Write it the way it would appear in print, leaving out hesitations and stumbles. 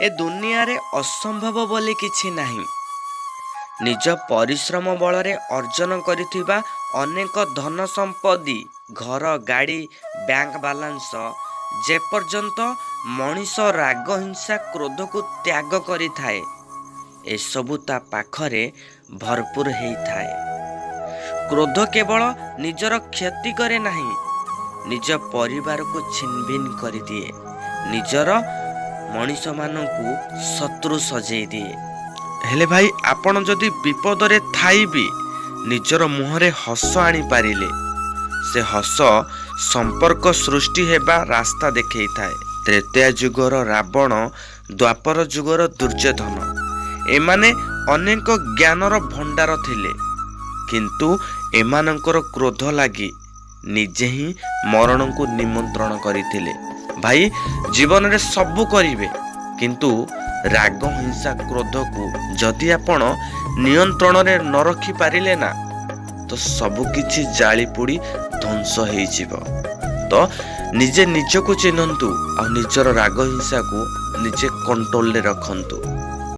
ଏ ଦୁନିଆରେ ଅସମ୍ଭବ ବୋଲି କିଛି ନାହିଁ। ନିଜ ପରିଶ୍ରମ ବଳରେ ଅର୍ଜନ କରିଥିବା ଅନେକ ଧନ ସମ୍ପତ୍ତି, ଘର, ଗାଡ଼ି, ବ୍ୟାଙ୍କ ବାଲାନ୍ସ, ଯେପର୍ଯ୍ୟନ୍ତ ମଣିଷ ରାଗ, ହିଂସା, କ୍ରୋଧକୁ ତ୍ୟାଗ କରିଥାଏ, ଏସବୁ ତା ପାଖରେ ଭରପୁର ହେଇଥାଏ। କ୍ରୋଧ କେବଳ ନିଜର କ୍ଷତି କରେ ନାହିଁ, ନିଜ ପରିବାରକୁ ଛିନଭିନ କରିଦିଏ, ନିଜର ମଣିଷମାନଙ୍କୁ ଶତ୍ରୁ ସଜେଇ ଦିଏ। ହେଲେ ଭାଇ, ଆପଣ ଯଦି ବିପଦରେ ଥାଇ ବି ନିଜର ମୁହଁରେ ହସ ଆଣିପାରିଲେ, ସେ ହସ ସମ୍ପର୍କ ସୃଷ୍ଟି ହେବା ରାସ୍ତା ଦେଖେଇଥାଏ। ତ୍ରେତୟା ଯୁଗର ରାବଣ, ଦ୍ୱାପର ଯୁଗର ଦୁର୍ଯ୍ୟୋଧନ, ଏମାନେ ଅନେକ ଜ୍ଞାନର ଭଣ୍ଡାର ଥିଲେ, କିନ୍ତୁ ଏମାନଙ୍କର କ୍ରୋଧ ଲାଗି ନିଜେ ହିଁ ମରଣକୁ ନିମନ୍ତ୍ରଣ କରିଥିଲେ। ଭାଇ, ଜୀବନରେ ସବୁ କରିବେ, କିନ୍ତୁ ରାଗ, ହିଂସା, କ୍ରୋଧକୁ ଯଦି ଆପଣ ନିୟନ୍ତ୍ରଣରେ ନ ରଖିପାରିଲେ ନା, ତ ସବୁ କିଛି ଜାଳି ପୋଡ଼ି ଧ୍ୱଂସ ହେଇଯିବ। ତ ନିଜେ ନିଜକୁ ଚିହ୍ନନ୍ତୁ ଆଉ ନିଜର ରାଗ ହିଂସାକୁ ନିଜେ କଣ୍ଟ୍ରୋଲରେ ରଖନ୍ତୁ।